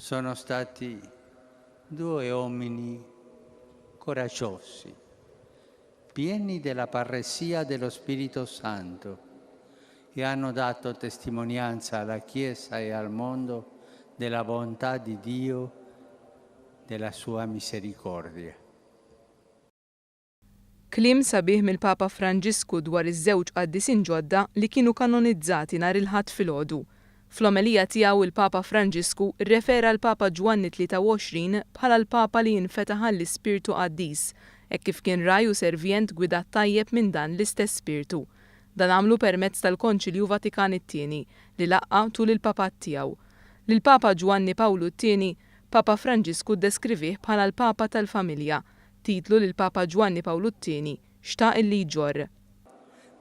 Sono stati due uomini coraggiosi, pieni della parresia dello Spirito Santo e hanno dato testimonianza alla Chiesa e al mondo della bontà di Dio, della sua misericordia. Kliem sabiħ mill-Papa Franġisku dwar iż-żewġ qaddisin ġodda li kienu kanonizzati nhar il-Ħadd filgħodu. Fl-omelija tiegħu il-Papa Franġisku rrefera l-Papa Ġwanni 23 bħala l-Papa li jinfetaħ għall-Ispirtu Qaddis, hekk kif kien ragħaj u servjent gwidat tajjeb minn dan l-istess Spirtu. Dan għamlu permezz tal-Konċilju Vatikan it-Tieni li laqqa' tul il-papat tiegħu. Lill-Papa Ġwanni Pawlu t-Tieni, Papa Franġisku ddeskrivih bħala l-Papa tal-familja, titlu li l-Papa Ġwanni Pawlu t-Tieni xtaq illi jġorr.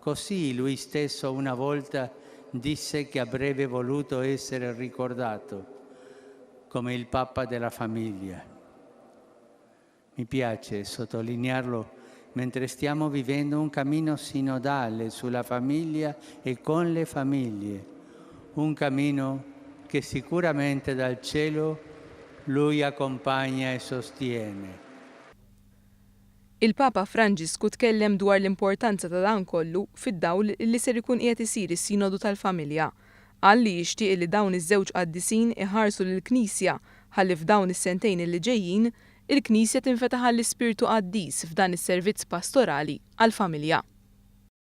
Così lui stesso una volta disse che avrebbe voluto essere ricordato come il Papa della famiglia. Mi piace sottolinearlo mentre stiamo vivendo un cammino sinodale sulla famiglia e con le famiglie, un cammino che sicuramente dal cielo lui accompagna e sostiene. Il-Papa Franġisku tkellem dwar l-importanza ta' dan kollu fid-dawl li ser ikun qiegħed isir is-Sinodu tal-Familja. Qal li jixtieq li dawn iż-żewġ qaddisin iħarsu lill-Knisja ħalli f'dawn is-sentejn li ġejjin, il-Knisja tinfetaħ għall-Ispirtu Qaddis f'dan is-servizz pastorali għall-familja.